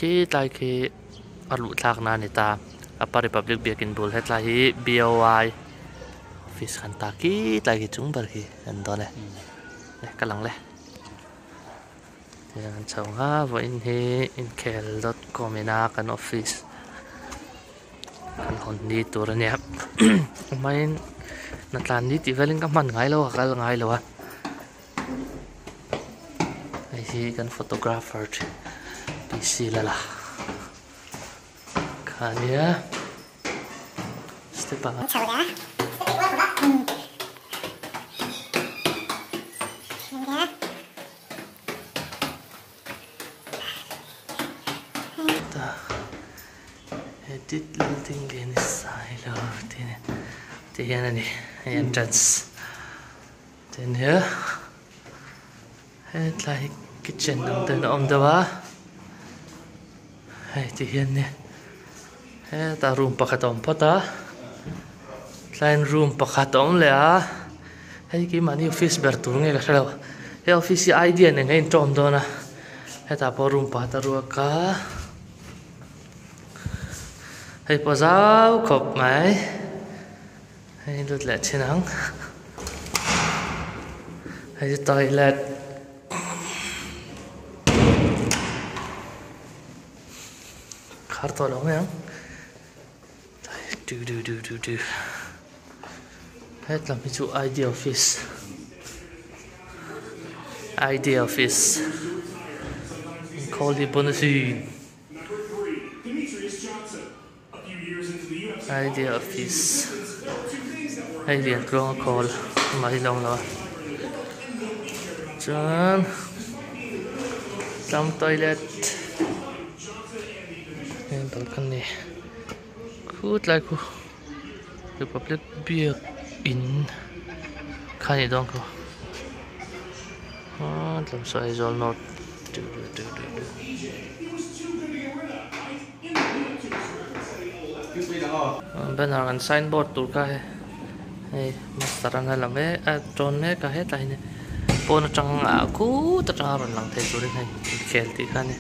Khi tlai khi a luh thlak na a ni ta Upper Republic biakin bul hetlai hi B_O_I office kan ta khi tlai khi chung ber khi an dawn e le ka lang le tihian an chho nga vawiin hi inkhel dot com ina kan office kan hawn ni tur a nia hmain hnatlan ni tih velin ka hman ngai lo a ka kal ngai lo a. Hei hi kan photographer PC la la kha nia step ah ta edit building lian sailo tih tih hian a ni hei entrance. Tin hi hetlai hi kitchen ang deuhin a awm deuh a hei ti hian ni hetah room pakhat a awm phawt a tlaiin room pakhat a awm leh a hei keimahni office ber tur nge ka hrelo he office hi idea nen a intawm dawn a hetah pawh room pakhat a ruak a hei pawh zau khawp mai. Hei lut leh thin ang. Hei chu toilet. Khar tawh lo mai ang. Du du du du du. Hetlam hi chu ID office. ID office. Call hi bonus in. Idea office hei lian tluang a khawl amah hi lawng lo a chuan tlang toilet heng balcony khutlai khu republic biak in kha anih dawn khaw tlawmsaw Aizawl north du du du du du. Banner an signboard tur kha hei master an la mek a tawn mek a hetlai hian pawn atang ah khut atanga rawn lang thei turin hei inkhel tih kha a ni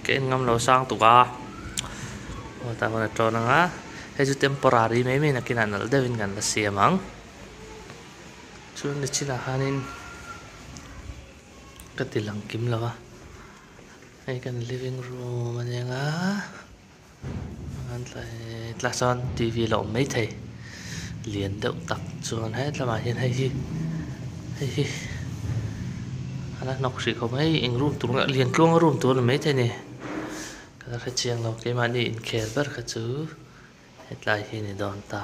ka en ngam lo sang tuk a aw tah khawn a tawn ang a hei chu temporary mai mai nakinah nalh deuhin kan la siam ang chuan nichinah khanin ka ti lang kim lo a. Hei kan living room a nia nga an tlai tla chuan T V la awm maithei lian deuh tak chuan hetlamah hian hei hi hei hi a la hnawk hrih khawp mai eng room tur nge lian tluanga room tur a ni maithei a ni ka la hrechiang lo keimahni inkhel ber kha chu hetlai hi a ni dawn ta.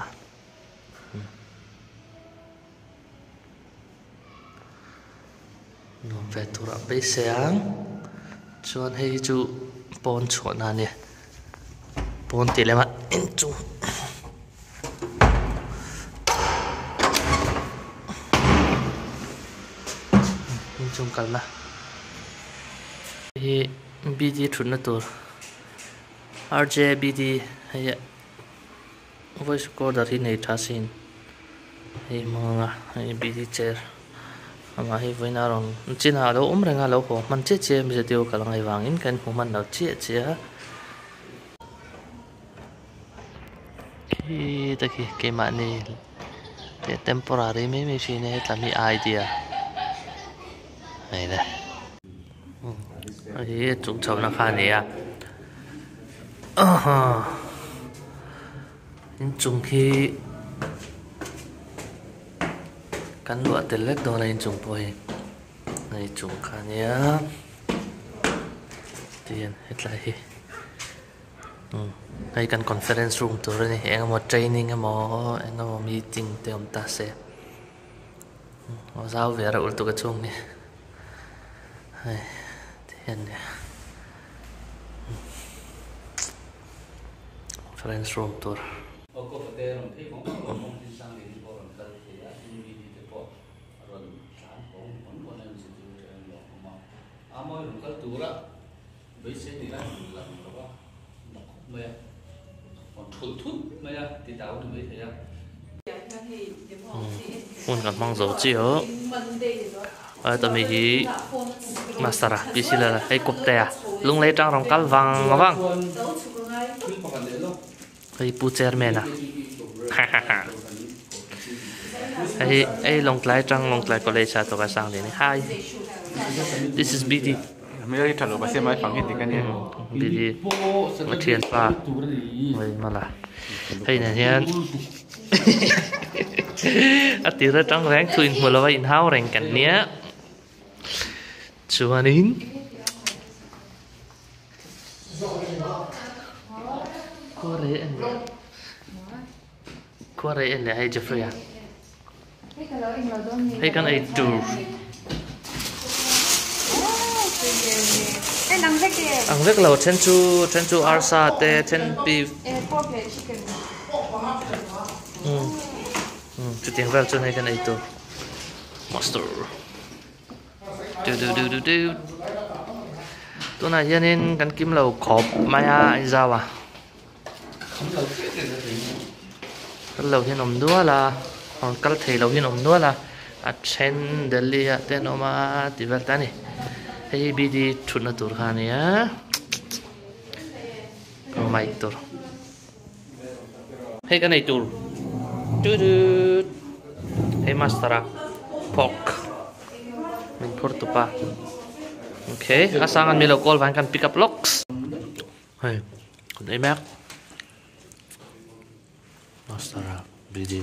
Nuam ve tur a beisei ang chuan hei hi chu pawn chhuahna a nia pawn tih lem ah inchung inchung kalna hei hi B D thutna tur R J B D hei voice recorder hi nei tha sin hei hmang anga hei B D chair amah hi vawiin a rawn chin ah alo awm reng a alo haw hman chiah chiah a mizo kal angai vangin kan hmu hman lo chiah chiah a khi te khi keimahni te temporary mai mai thin a hetlam hi idea hei le hei hi chung chho na kha a ni a inchung hi kan luah tel vek dawn a inchung pawh hi hei chung kha a nia tihian hetlai hi hei kan conference room tur a ni eng emaw training emaw eng emaw meeting te awm ta se a zau ve reuh lutuk a chhung hi hei tihian conference room tur. Hmun kan hmang zo chiah. A mi hi master a P C Lal a hei kawpte a lunglei atang rawn kal vang vang hei pu chairman a hahaha hei hei lawngtlai atang lawngtlai college a tawka sang leh a ni hi this is B D. B D a thianpa mala hei nen hian. A tir atang reng thu inhmu lova inhau reng kan nia chuanin khuarei a ni khuarei a ni hei Jeffrey a hei kan ei tur ang vek lo then chu then chu arsa te then beef chutiang vel chuan hei kan ei tur master du du du du du tunah hianin kan kim lo khawp mai a a inzau a. Kal lo hian awm nual a rawn kal thei lo hian awm nual a a then Delhi ah te an awm a tih vel te a ni hei hi B D thutna tur kha a nia mic tur hei ka nei tur tutut hei master a pork min phur tupa okay a sang an mi lo call vang kan pick up lawks. Hei kan ei mek master a busy.